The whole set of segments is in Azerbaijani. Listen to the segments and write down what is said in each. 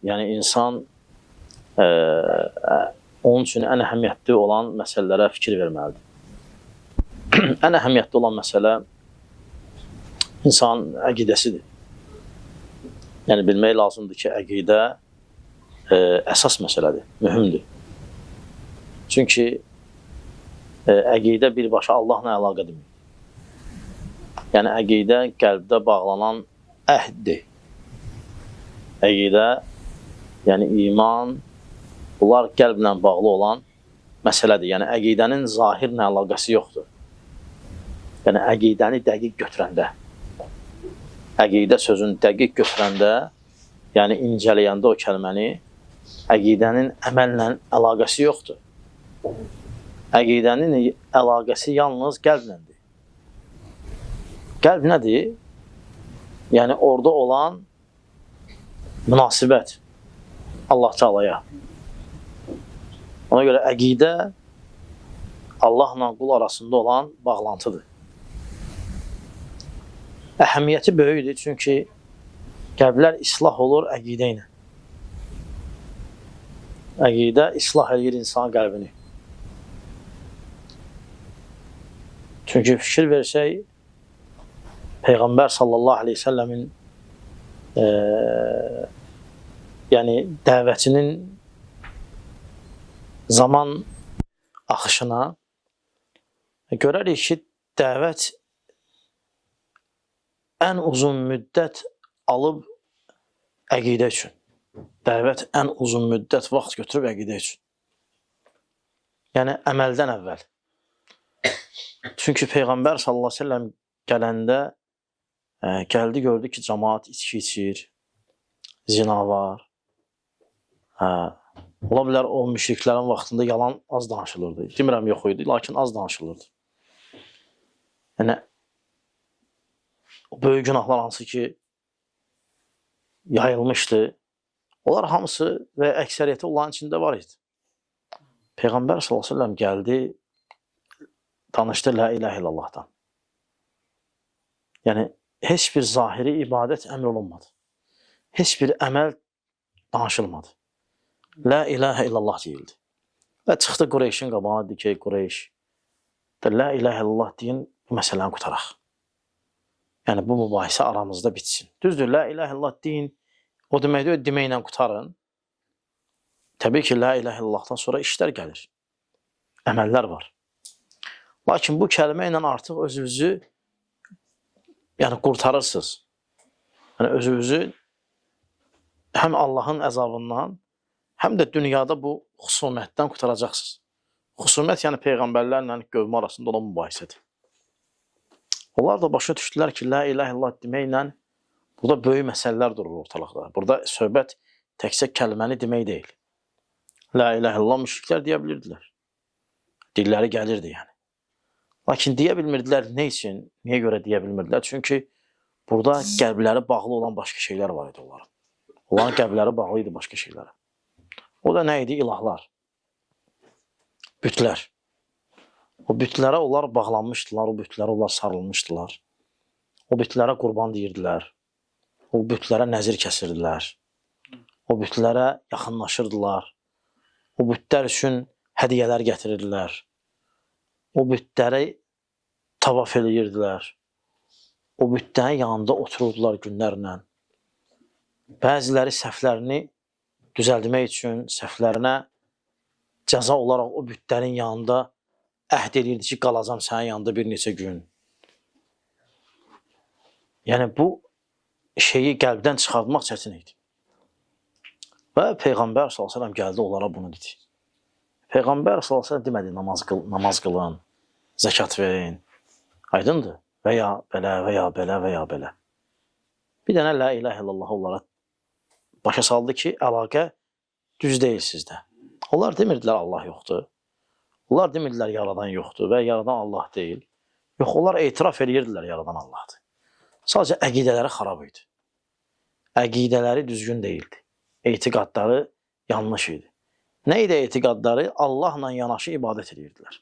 Yəni insan onun üçün ən əhəmiyyətli olan məsələlərə fikir verməlidir. Ən əhəmiyyətli olan məsələ insanın əqidəsidir. Yəni bilmək lazımdır ki, əqidə əsas məsələdir, mühümdür. Çünki əqidə birbaşa Allahla əlaqə deməkdir. Yəni əqidə qəlbdə bağlanan əhddir. Əqidə, yəni iman, bunlar qəlblə bağlı olan məsələdir. Yəni əqidənin zahirlə əlaqəsi yoxdur. Yəni əqidəni dəqiq götürəndə, əqidə sözünü dəqiq götürəndə, yəni incələyəndə o kəlməni, əqidənin əməllə əlaqəsi yoxdur. Əqidənin əlaqəsi yalnız qəlbləndir. Qəlb nədir? Yəni orada olan münasibət Allah Teala'ya. Ona görə əqidə Allahla qul arasında olan bağlantıdır. Əhəmiyyəti böyükdür, çünki qəlblər islah olur əqidə ilə. Əqidə islah eləyir insan qəlbini. Çünki fikir versək, Peyğəmbər sallallahu aleyhi ve səlləmin yəni dəvətinin zaman axışına görərik ki, dəvət ən uzun müddət alıb əqidə üçün. Dəvət ən uzun müddət vaxt götürüb əqidə üçün. Yəni əməldən əvvəl. Çünki Peyğəmbər sallallahu aleyhi ve sellem gələndə gəldi, gördü ki, cəmaat içki içir, zina var. Ola bilər o müşriklərin vaxtında yalan az danışılırdı. Demirəm yox idi, lakin az danışılırdı. Yəni o böyük günahlar hansı ki yayılmışdı, onlar hamısı və əksəriyyəti onların içində var idi. Peyğəmbər sallallahu əleyhi və səlləm gəldi, danışdı la ilahe illallah'dan. Yəni heç bir zahiri ibadət əmr olunmadı. Heç bir əməl danışılmadı. La ilahe illallah deyildi. Və çıxdı Qureyşin qabağına, dedi ki, Qureyş, la ilahe illallah deyin, bu məsələni qurtaraq. Yəni bu mübahisə aramızda bitsin. Düzdür, la ilahe illallah deyin, o deməkdir, deməklə qurtarın. Təbii ki, la ilahe illallah'dan sonra işlər gəlir. Əməllər var. Lakin bu kəlmə ilə artıq özünüzü yəni qurtarırsınız. Yəni özünüzü həm Allahın əzabından, həm də dünyada bu xüsumətdən qurtaracaqsınız. Xüsumət yəni peyğəmbərlərlə qövmü arasında olan mübahisədir. Onlar da başa düşdülər ki, la ilahe illallah deməklə burada böyük məsələlər durur ortalıqda. Burada söhbət təkcə kəlməni demək deyil. La ilahe illallah müşriklər deyə bilirdilər. Dilləri gəlirdi yəni. Lakin deyə bilmirdilər. Nə üçün? Niyə görə deyə bilmirdilər? Çünki burada qəlbləri bağlı olan başqa şeylər var idi onların. Onların qəlbləri bağlı idi başqa şeylərə. O da nə idi? İlahlar. Bütlər. O bütlərə onlar bağlanmışdılar, o bütlərə onlar sarılmışdılar. O bütlərə qurban deyirdilər. O bütlərə nəzir kəsirdilər. O bütlərə yaxınlaşırdılar. O bütlər üçün hədiyyələr gətirirdilər. O bütləri tavaf eləyirdilər. O bütlərin yanında otururdular günlərlə. Bəziləri səhvlərini düzəltmək üçün səhvlərinə cəza olaraq o bütlərin yanında əhd eləyirdi ki, qalacam sənin yanında bir neçə gün. Yəni bu şeyi qəlbdən çıxartmaq çətin idi. Və Peyğəmbər sallallahu əleyhi və səlləm gəldi onlara bunu dedi. Peyğəmbər sallallahu əleyhi və səlləm demədi namaz qıl, namaz qılın, zəkat verin. Aydındır? Və ya belə, və ya belə, və ya belə. Bir dənə la ilahe illallah onlara başa saldı ki, əlaqə düz deyil sizdə. Onlar demirdilər Allah yoxdur. Onlar demirdilər yaradan yoxdur və yaradan Allah deyil. Yox, onlar etiraf eləyirdilər yaradan Allahdır. Sadəcə əqidələri xarab idi. Əqidələri düzgün deyildi. Etiqadları yanlış idi. Nə idi etiqadları? Allahla yanaşı ibadət edirdilər.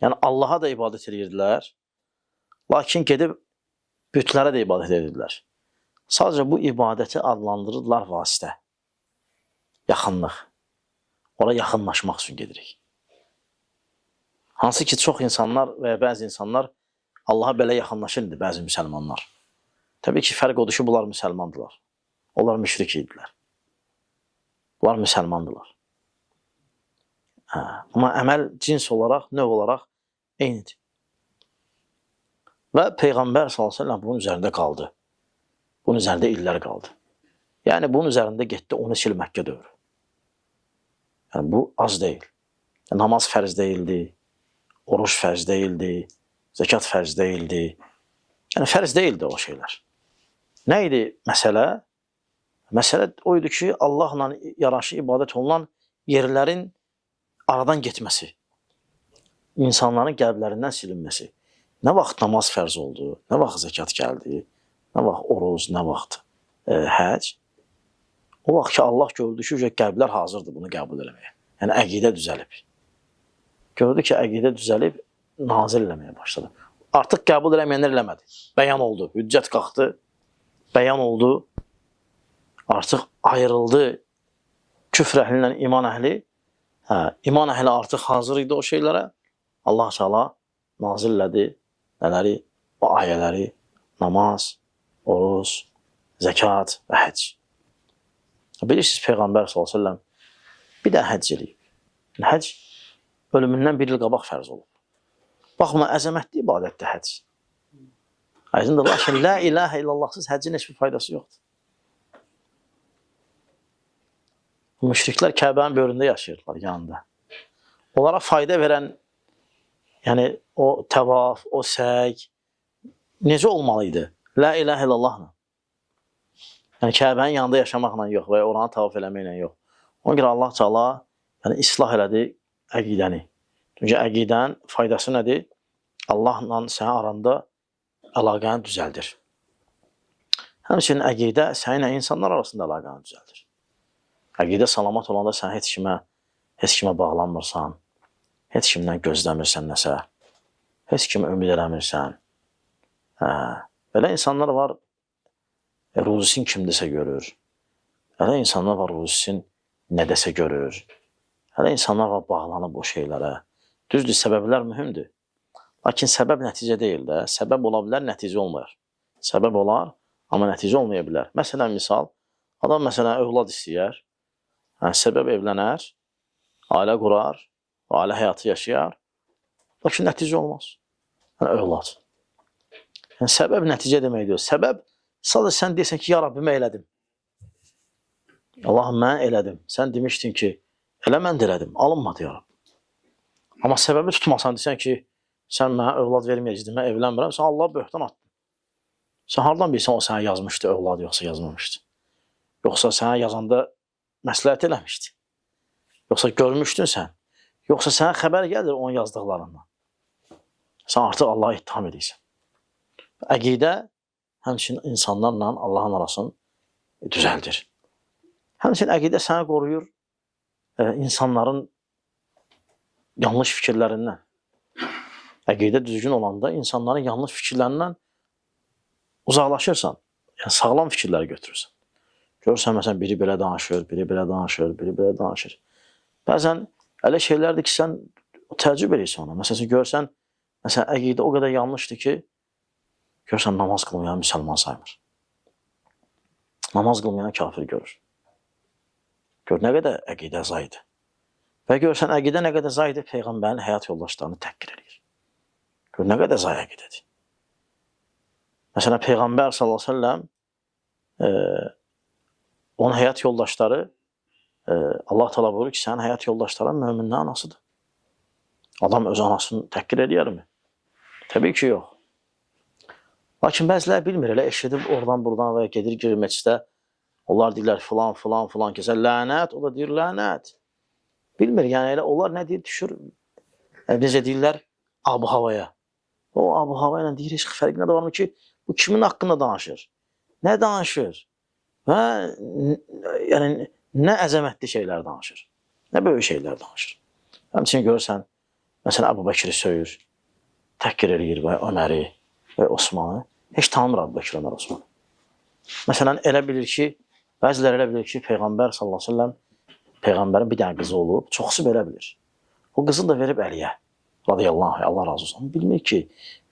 Yəni Allaha da ibadət edirdilər. Lakin gedib bütlərə də ibadət edirdilər. Sadəcə bu ibadəti adlandırırlar vasitə. Yaxınlıq. Ora yaxınlaşmaq üçün gedirik. Hansı ki, çox insanlar və ya bəzi insanlar Allaha belə yaxınlaşır indi, bəzi müsəlmanlar. Təbii ki, fərq odur ki, bunlar müsəlmandılar. Onlar müşrik idilər. Bunlar müsəlmandılar. Hə, amma əməl cins olaraq, növ olaraq eynidir. Və Peyğəmbər sallallahu əleyhi və səlləm bunun üzərində qaldı. Bunun üzərində illər qaldı. Yəni, bunun üzərində getdi 13 il Məkkə dövrü. Yəni, bu az deyil. Namaz fərz deyildi, oruç fərz deyildi, zəkat fərz deyildi. Yəni, fərz deyildi o şeylər. Nə idi məsələ? Məsələ o idi ki, Allahla yaraşı ibadət olunan yerlərin aradan getməsi, insanların qəlblərindən silinməsi. Nə vaxt namaz fərz oldu, nə vaxt zəkat gəldi, nə vaxt oruz, nə vaxt həc. O vaxt ki, Allah gördü ki, qəlblər hazırdır bunu qəbul eləməyə. Yəni, əqidə düzəlib. Gördü ki, əqidə düzəlib, nazil eləməyə başladı. Artıq qəbul eləməyənlər eləmədi. Bəyan oldu, hüccət qalxdı, bəyan oldu. Artıq ayrıldı küfr əhli ilə iman əhli. Hə, iman əhli artıq hazır idi o şeylərə. Allah Teala nazil elədi nələri? O ayələri, namaz, oruz, zəkat və həcc. Bilirsiniz, Peyğəmbər sallallahu əleyhi və səlləm bir də həcc eləyib. Yəni, həcc ölümündən bir il qabaq fərz olub. Baxma, əzəmətli ibadətdir həcc. Aydındır, lakin la ilahə illallahsız həccin heç bir faydası yoxdur. Müşriklər Kəbənin böyründə yaşayırdılar, yanında. Onlara fayda verən, yəni o təvaf, o səy necə olmalı idi? La ilahə illallahla. Yəni Kəbənin yanında yaşamaqla yox və ya oranı tavaf eləməklə yox. Ona görə Allah Teala yəni islah elədi əqidəni. Çünki əqidənin faydası nədir? Allahla sənin aranda əlaqəni düzəldir. Həmçinin əqidə səninlə insanlar arasında əlaqəni düzəldir. Əqidə salamat olanda sən heç kimə bağlanmırsan, heç kimdən gözləmirsən nəsə, heç kimə ümid eləmirsən. Hə, belə insanlar var, ruzisin kim desə görür. Elə insanlar var, ruzisin nə desə görür. Elə insanlar var, bağlanıb o şeylərə. Düzdür, səbəblər mühümdür. Lakin səbəb nəticə deyil də. Səbəb ola bilər, nəticə olmayar. Səbəb olar, amma nəticə olmaya bilər. Məsələn, misal, adam məsələn övlad istəyər. Hə, səbəb evlənər, ailə qurar, ailə həyatı yaşayar. Lakin nəticə olmaz. Yəni, övlad. Yəni, səbəb nəticə demək deyil. Səbəb, sadəcə sən deyirsən ki, ya Rabbi, mən elədim. Allahım, mən elədim. Sən demişdin ki, elə mən də elədim. Alınmadı, ya Rabbi. Amma səbəbi tutmasan, desən ki, sən mənə övlad verməyəcəkdin, mən evlənmirəm, sən Allah böhtan atdın. Sən hardan bilsən o sənə yazmışdı övlad, yoxsa yazmamışdı? Yoxsa sənə yazanda məsləhət eləmişdi? Yoxsa görmüşdün sən? Yoxsa sənə xəbər gəlir onun yazdıqlarından? Sən artıq Allahı ittiham edirsən. Əqidə həmçinin insanlarla Allahın arasını düzəldir. Həmçinin əqidə səni qoruyur insanların yanlış fikirlərindən. Əqidə düzgün olanda insanların yanlış fikirlərindən uzaqlaşırsan. Yəni sağlam fikirləri götürürsən. Görürsən, məsələn, biri belə danışır, biri belə danışır, biri belə danışır. Bəzən elə şeylərdir ki, sən təəccüb edirsən ona. Məsələn, görsən, məsələn, əqidə o qədər yanlışdır ki, görsən, namaz qılmayan müsəlman saymır. Namaz qılmayan kafir görür. Gör, nə qədər əqidə zaydı. Və görsən, əqidə nə qədər zaydı, Peyğəmbərin həyat yoldaşlarını təhqir edir. Gör, nə qədər zay əqidədir. Məsələn, Peyğəmbər sallallahu əleyhi və səlləm, onun həyat yoldaşları, Allah Teala buyurur ki, sənin həyat yoldaşların möminlərin anasıdır. Adam öz anasını təhqir edərmi? Təbii ki, yox. Lakin bəzilər bilmir, elə eşidib oradan buradan və gedir girir məscidə. Onlar deyirlər filan, filan, filan kəsə lənət, o da deyir lənət. Bilmir, yəni elə onlar nə deyir, düşür, necə deyirlər, ab havaya. O ab hava ilə deyir, heç fərqi nə də varmı ki, bu kimin haqqında danışır? Nə danışır? Və yəni nə əzəmətli şeylər danışır, nə böyük şeylər danışır. Həmçinin görürsən, məsələn, Əbu Bəkiri söyür, təhqir eləyir və Öməri və Osmanı. Heç tanımır Əbu Bəkir, Ömər, Osmanı. Məsələn, elə bilir ki, bəziləri elə bilir ki, Peyğəmbər sallallahu əleyhi və səlləm peyğəmbərin bir dənə qızı olub, çoxsu belə bilir. O qızını da verib Əliyə, radiyallahu anh, Allah razı olsun. Bilmir ki,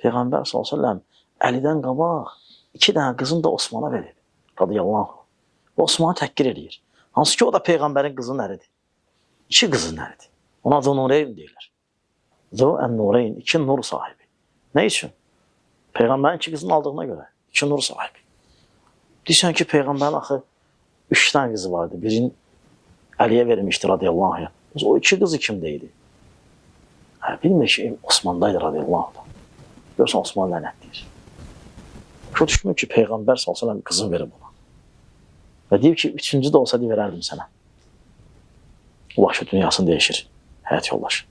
Peyğəmbər sallallahu əleyhi və səlləm Əlidən qabaq 2 dənə qızını da Osmana verib, radiyallahu anh. Və Osmanı təhqir eləyir. Hansı ki, o da Peyğəmbərin qızının əridir. 2 qızın əridir. Ona Zü-Nureyn deyirlər. Zü-Nureyn, 2 nur sahibi. Nə üçün? Peyğəmbərin 2 qızını aldığına görə 2 nur sahibi. Deyirsən ki, Peyğəmbərin axı 3 dənə qızı vardı. Birini Əliyə vermişdi radiyallahu anh. O 2 qızı kimdə idi? Hə, bilmir ki, Osmandaydı radiyallahu anh. Görürsən, Osman lənətləyir. Başa düşmür ki, Peyğəmbər sallallahu əleyhi və səlləm qızını verib ona. Və deyir ki, 3-cü də olsa verərdim sənə. O vahşi dünyasını dəyişir, həyat yoldaşı.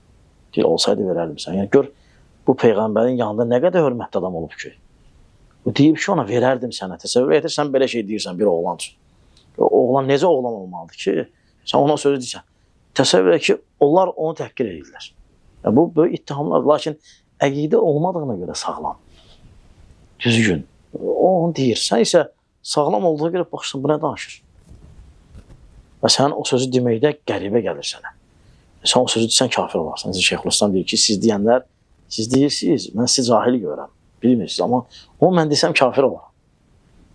Deyir, olsaydı verərdim sənə. Yəni, gör, bu Peyğəmbərin yanında nə qədər hörmətli adam olub ki. Bu deyib ki, ona verərdim sənə. Təsəvvür edirsən, belə şey deyirsən bir oğlan üçün. O oğlan necə oğlan olmalıdır ki, sən ona sözü deyirsən. Təsəvvür et ki, onlar onu təhqir edirlər. Yəni, bu böyük ittihamlardır. Lakin əqidə olmadığına görə sağlam, düzgün. O onu deyir. Sən isə sağlam olduğuna görə baxırsan, bu nə danışır? Və sən o sözü deməkdə qəribə gəlir sənə. Sən o sözü desən kafir olarsan. Şeyxülislam deyir ki, siz deyənlər, siz deyirsiniz, mən sizi cahil görürəm, bilmirsiniz. Amma o mən desəm kafir olaram.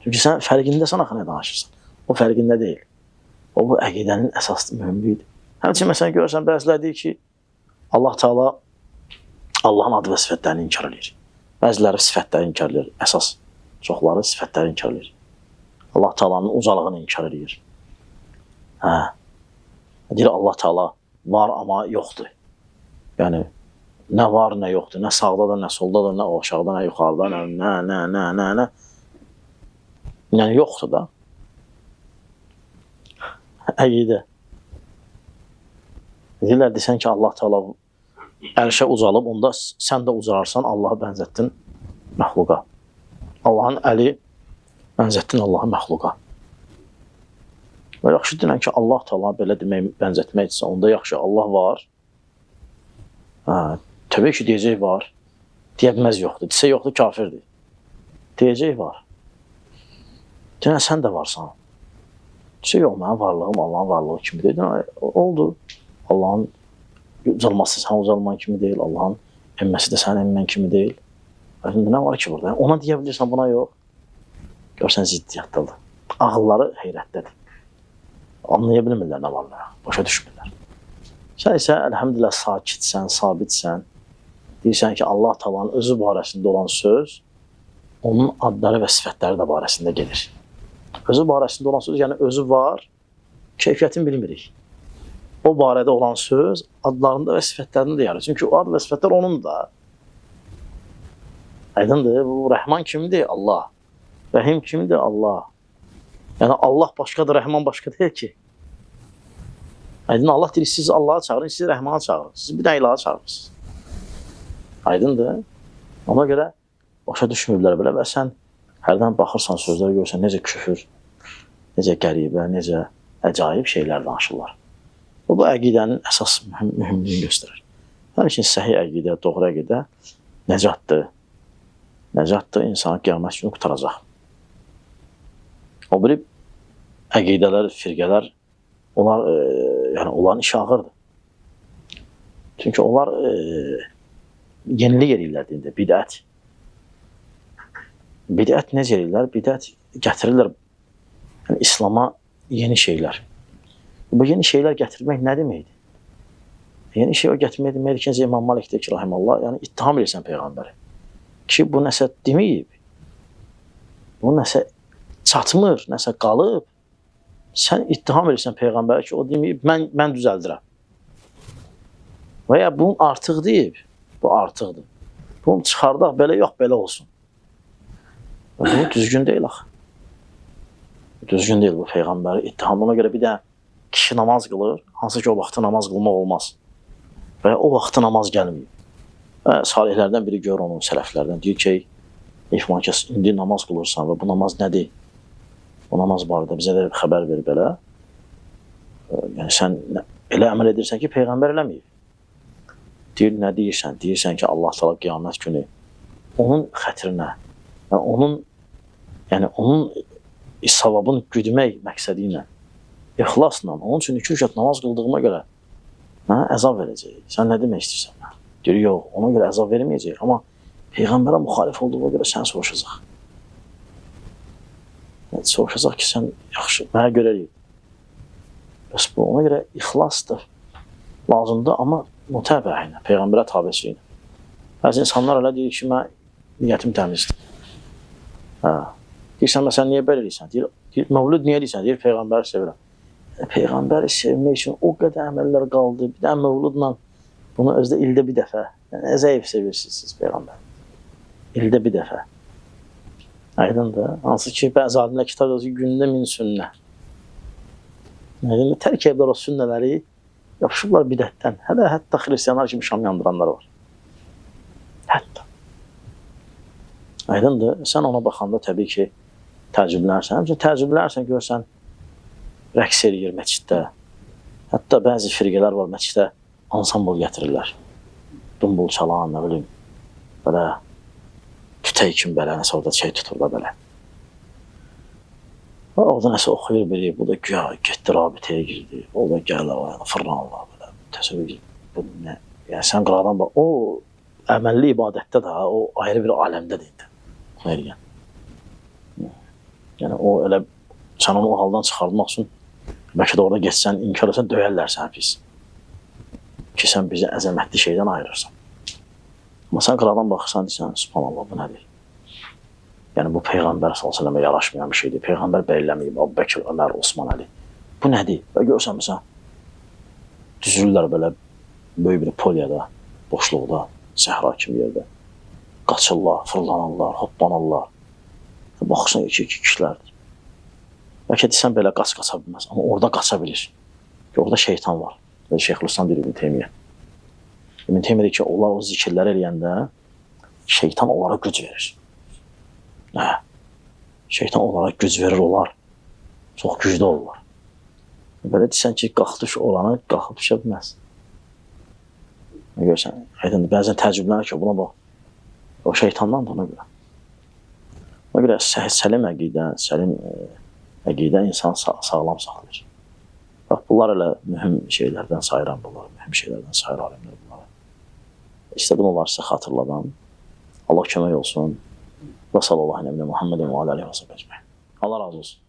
Çünki sən fərqindəsən axı nə danışırsan. O fərqində deyil. O bu əqidənin əsas mühümlüyüdür. Həmçinin məsələn görürsən, bəziləri deyir ki, Allah Teala Allahın adı və sifətlərini inkar edir. Bəziləri sifətləri inkar edir. Əsas çoxları sifətləri inkar edir. Allah Teala'nın ucalığını inkar edir. Hə. Deyir Allah Teala var amma yoxdur. Yəni nə var, nə yoxdur. Nə sağda da, nə solda da, nə aşağıda, nə yuxarıda, nə. Yəni yoxdur da. Əqidə. Deyirlər, desən ki, Allah Teala ərşə ucalıb, onda sən də ucalarsan, Allahı bənzətdin məxluqa. Allahın əli bənzətdin Allahı məxluqa. Və yaxşı deyilən ki, Allah Teala belə demək, bənzətməkdirsə, onda yaxşı, Allah var. Hə, təbii ki, deyəcək var. Deyə bilməz yoxdur. Desə yoxdur, kafirdir. Deyəcək var. Deyən, sən də varsan. Desə, yox, mənim varlığım Allahın varlığı kimi deyil. Oldu. Allahın ucalması sən ucalman kimi deyil, Allahın enməsi də sənin enmən kimi deyil. İndi nə var ki burada? Ona deyə bilirsən, buna yox. Görsən, ziddiyyatdadır. Ağılları heyrətdədir. Anlaya bilmirlər nə var, nə yox. Başa düşmürlər. Sən isə əlhəmdülillah sakitsən, sabitsən. Deyirsən ki, Allah Taala'nın özü barəsində olan söz, onun adları və sifətləri də barəsində gedir. Özü barəsində olan söz, yəni özü var, keyfiyyətini bilmirik. O barədə olan söz adlarında və sifətlərində də yaranır. Çünki o ad və sifətlər onun da. Aydındır, bu Rəhman kimdir? Allah. Rəhim kimdir? Allah. Yəni Allah başqadır, Rəhman başqa deyil ki. Aydın, Allah deyir, siz Allah'a çağırın, siz Rəhmanı çağırın. Siz bir dənə ilahı çağırırsınız. Aydındır. Ona görə başa düşmürlər belə və sən hərdən baxırsan sözləri görürsən necə küfür, necə qəribə, necə əcaib şeylər danışırlar. Bu əqidənin əsas mühümlüyünü göstərir. Həmçinin səhih əqidə, doğru əqidə nəcatdır. Nəcatdır, insanı qiyamət günü qurtaracaq. O biri əqidələr, firqələr, onlar, yəni onların işi ağırdır. Çünki onlar yenilik eləyirlər dində, bidət. Bidət necə eləyirlər? Bidət gətirirlər yəni, İslama yeni şeylər. Bu yeni şeylər gətirmək nə deməkdir? Yeni şey o gətirmək deməkdir ki, İmam Malik deyir ki, rahimallah, yəni ittiham edirsən Peyğəmbəri. Ki, bu nəsə deməyib, bu nəsə çatmır, nəsə qalıb. Sən ittiham edirsən Peyğəmbərə ki, o deməyib, mən düzəldirəm. Və ya bunun artıq deyib, bu artıqdır. Bunu çıxardaq, belə yox, belə olsun. Bu düzgün deyil axı. Düzgün deyil bu Peyğəmbəri ittiham. Ona görə bir də kişi namaz qılır, hansı ki o vaxtı namaz qılmaq olmaz. Və o vaxtı namaz gəlməyib. Və salihlərdən biri görür onun sələflərdən, deyir ki, ey filan kəs, indi namaz qılırsan və bu namaz nədir? O namaz barədə bizə də xəbər ver belə. Yəni sən elə əməl edirsən ki, Peyğəmbər eləməyib. Deyir, nə deyirsən? Deyirsən ki, Allah Teala qiyamət günü onun xətrinə, yəni onun savabın güdmək məqsədi ilə, ixlasla, onun üçün 2 rükət namaz qıldığıma görə mənə əzab verəcək. Sən nə demək istəyirsən mənə? Deyir, yox, ona görə əzab verməyəcək, amma Peyğəmbərə müxalif olduğuna görə sən soruşacaq. Yəni, soruşacaq ki, sən yaxşı, mənə görə eləyir. Bəs bu, ona görə ixlasdır, lazımdır, amma mütəbə ilə, Peyğəmbərə tabeçiliklə. Bəzi insanlar elə deyir ki, mən niyyətim təmizdir. Hə. Deyirsən, məsələn, niyə belə eləyirsən? Deyir, mövlüd niyə eləyirsən? Deyir, Peyğəmbəri sevirəm. Peyğəmbəri sevmək üçün o qədər əməllər qaldı. Bir də mövludla bunu özdə ildə bir dəfə. Yəni, zəif sevirsiniz siz Peyğəmbəri. İldə bir dəfə. Aydındır. Hansı ki, bəzi alimlər kitab yazır ki, gündə 1000 sünnə. Aydındır. Tərk ediblər o sünnələri, yapışıblar bidətdən. Hələ hətta xristianlar kimi şam yandıranlar var. Hətta. Aydındır. Sən ona baxanda təbii ki, təəccüblənərsən. Həmçinin təəccüblənərsən, görsən, rəqs eləyir məsciddə. Hətta bəzi firqələr var, məsciddə ansambl gətirirlər. Dumbul çalan, nə bilim, belə tütək kimi belə, nəsə orada şey tuturlar belə. Və orada nəsə oxuyur biri, bu da güya getdi rabitəyə girdi. O da gəlirlər, o yana fırlanırlar belə. Təsəvvür edin, bu nə? Yəni sən qıradan bax, o əməlli ibadətdə də, o ayrı bir aləmdədir indi. Onu eləyən. Yəni o elə sən onu o haldan çıxartmaq üçün bəlkə də orada getsən, inkar etsən, döyərlər səni pis. Ki sən bizi əzəmətli şeydən ayırırsan. Amma sən qıradan baxırsan, deyirsən, subhanallah, bu nədir? Yəni bu Peyğəmbər s.ə.və yaraşmayan bir şeydir. Peyğəmbər belirləməyib, Əbu Bəkir, Ömər, Osman, Əli. Bu nədir? Və görsən, məsələn, düzülürlər belə böyük bir polyada, boşluqda, səhra kimi yerdə. Qaçırlar, fırlanırlar, hoppanırlar. Baxırsan, iki kişilərdir. Bəlkə desən belə qaça bilməz, amma orada qaça bilir. Ki, orada şeytan var. Şeyxülislam deyir İbn Teymiyyə. İbn Teymiyyə deyir ki, onlar o zikirləri eləyəndə şeytan onlara güc verir. Hə. Şeytan onlara güc verir, onlar çox güclü olurlar. Belə desən ki, qalxdı şu olanı, qalxıb düşə bilməz. Görsən, aydındır, bəzən təəccüblənir ki, buna bax. O şeytandan da ona görə. Ona görə səlim əqidə, səlim əqidə insan sağlam saxlayır. Bax, bunlar elə mühüm şeylərdən sayıram bunları, mühüm şeylərdən sayır alimlər bunları. İstədim onları sizə xatırladan. Allah kömək olsun. Və sallallahu əleyhi və Muhammedin və aləhi və səhbə ecmaîn. Allah razı olsun.